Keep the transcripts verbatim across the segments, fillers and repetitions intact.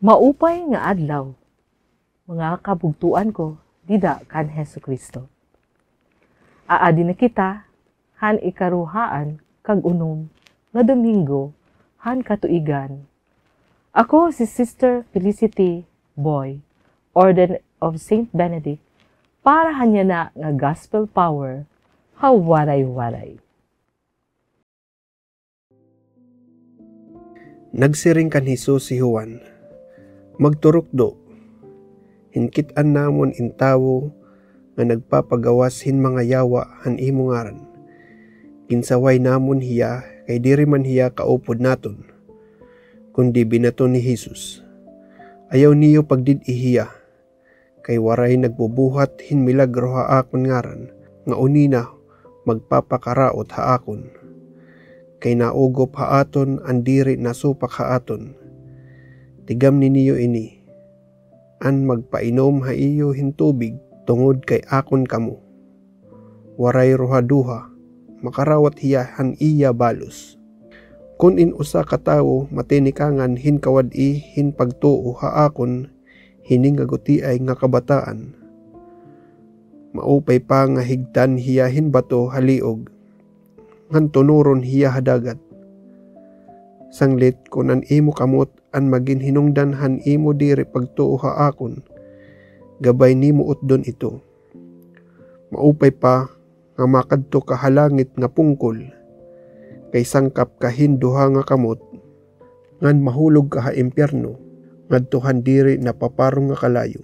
Maupay nga adlaw, mga kabugtoan ko dida kan Hesukristo. Aadi na kita han ikaruhaan kag unom nga Domingo han katuigan. Ako si Sister Felicity Boy, Order of Saint Benedict, para han yana nga Gospel Power ha Waray-Waray. Nagsiring kan Jesus hi Juan, "Magturukdo, hinkit-an namon in tawo nga nagpapagawas hin mga yawa han imo ngaran. Ginsaway namon hiya kay diri man hiya kaupod naton." Kundi binaton ni Jesus, "Ayaw niyo pagdid-i hiya, kay waray nagbubuhat hin milagro ha akon ngaran nga unina magpapakaraot ha akon. Kay naugop ha aton an diri nasupak ha aton. Tigamni niyo ini, an magpainom ha iyo hin tubig tungod kay akon kamo. Waray ruhaduha makarawat hiya han iya balos. Kon in usa ka tawo matinikangan hin kawad-i hin pagtuo ha akon hini nga gutiay nga kabataan, maupay pa nga higtan hiya hin bato ha liog, ngan tunuron hiya ha dagat. Sanglit kon an imo kamot an maginhinungdan han imo diri pagtuo ha akon, gabay nimo utdon ito. Maupay pa nga makadto ka ha langit nga pungkol, kay sangkap ka hin duha nga kamot, ngan mahulog ka ha impyerno, ngadto han diri napaparong nga kalayo.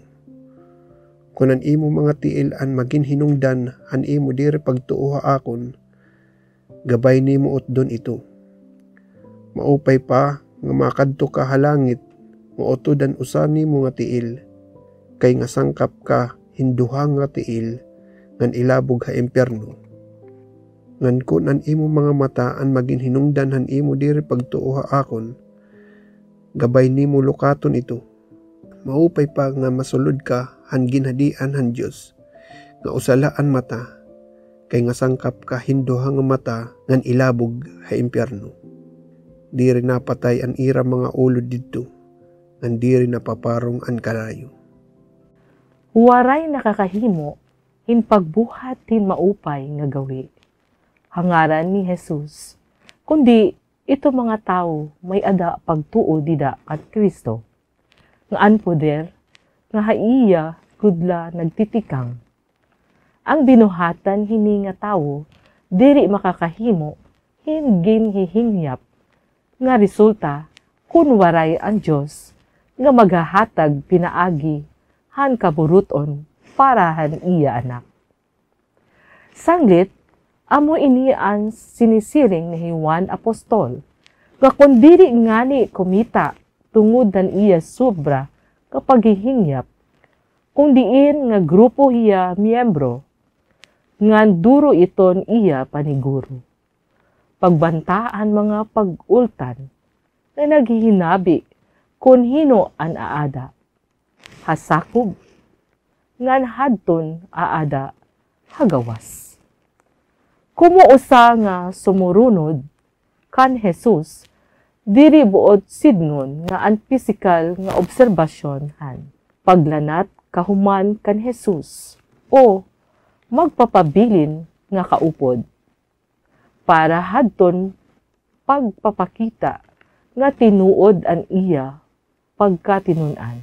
Kon an imo mga tiil an maginhinungdan han imo diri pagtuo ha akon, gabay nimo utdon ito. Maupay pa nga makadto ka ha langit nga utod an usa nimo nga tiil, kay nga sangkap ka hin duha nga tiil ngan ilabog ha impyerno. Ngan kon an imo mga mata an maginhinungdan han imo diri pagtuo ha akon, gabay nimo lukaton ito. Maupay pa nga masulod ka han ginhadian han Dios nga usa la an mata, kay nga sangkap ka hin duha nga mata ngan ilabog ha impyerno. Diri napatay an ira mga ulod didto, ngan diri napaparong an kalayo." Waray nakakahimo hin pagbuhat hin maupay nga gawi ha ngaran ni Jesus, kundi ito mga tawo may-ada pagtuo dida kan Cristo, nga an poder nga ha iya gud la nagtitikang. An binuhatan hini nga tawo diri makakahimo hin ginhihingyap nga resulta kon waray an Dios nga maghahatag pinaagi han kaburut-on para han iya Anak. Sanglit, amo ini an sinisiring ni Juan Apostol, nga kon diri ngani kumita tungod han iya sobra nga paghihingyap, kon diin nga grupo hiya miyembro, ngan duro iton iya paniguro. Pagbanta an mga pag-ultan nga naghihinabi kon hin-o an aada ha sakob, ngan hadton aada ha gawas. Komo usa nga sumurunod kan Jesus, diri buot sidngon nga an pisikal nga obserbasyon han paglanat kahuman kan Jesus o magpapabilin nga kaupod para hadton pagpapakita nga tinuod an iya pagkatinun-an,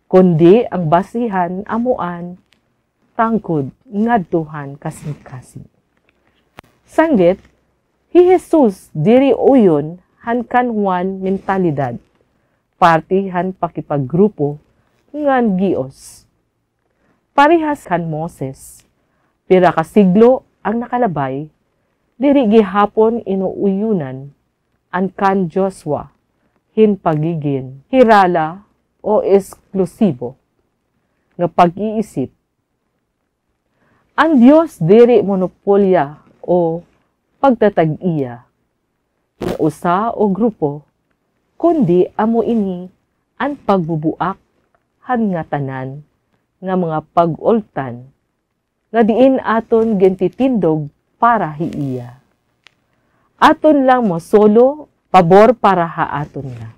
kundi an basihan amo an tangkod ngadto han kasingkasing. Sanglit, hi Jesus diri uyon han kan Juan mentalidad, parte han pakipaggrupo ngan gios. Parehas kan Moses, pira ka siglo an nakalabay, diri gihapon inuuyonan an kan Joshua hin pagigin hirala o esklusibo nga pag-iisip. An Dios diri monopolya o pagtatag-iya hin usa o grupo, kundi amo ini an pagbubuak han ngatanan nga mga pag-ultan nga diin aton gintitindog para hi iya. Aton lang mosolo pabor para ha aton nga.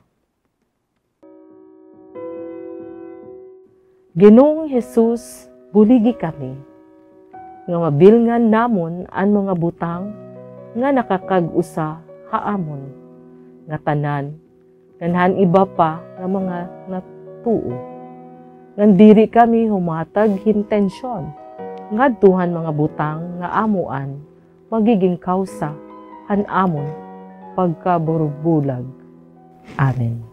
Ginoong Jesus, buligi kami nga mabilngan namon an mga butang nga nakakag-usa ha amon ngatanan ngan han iba pa nga mga natuo, ngan diri kami humatag hin tensyon ngadto han mga butang nga amoan magigin kawsa han amon pagkaburbulag. Amen.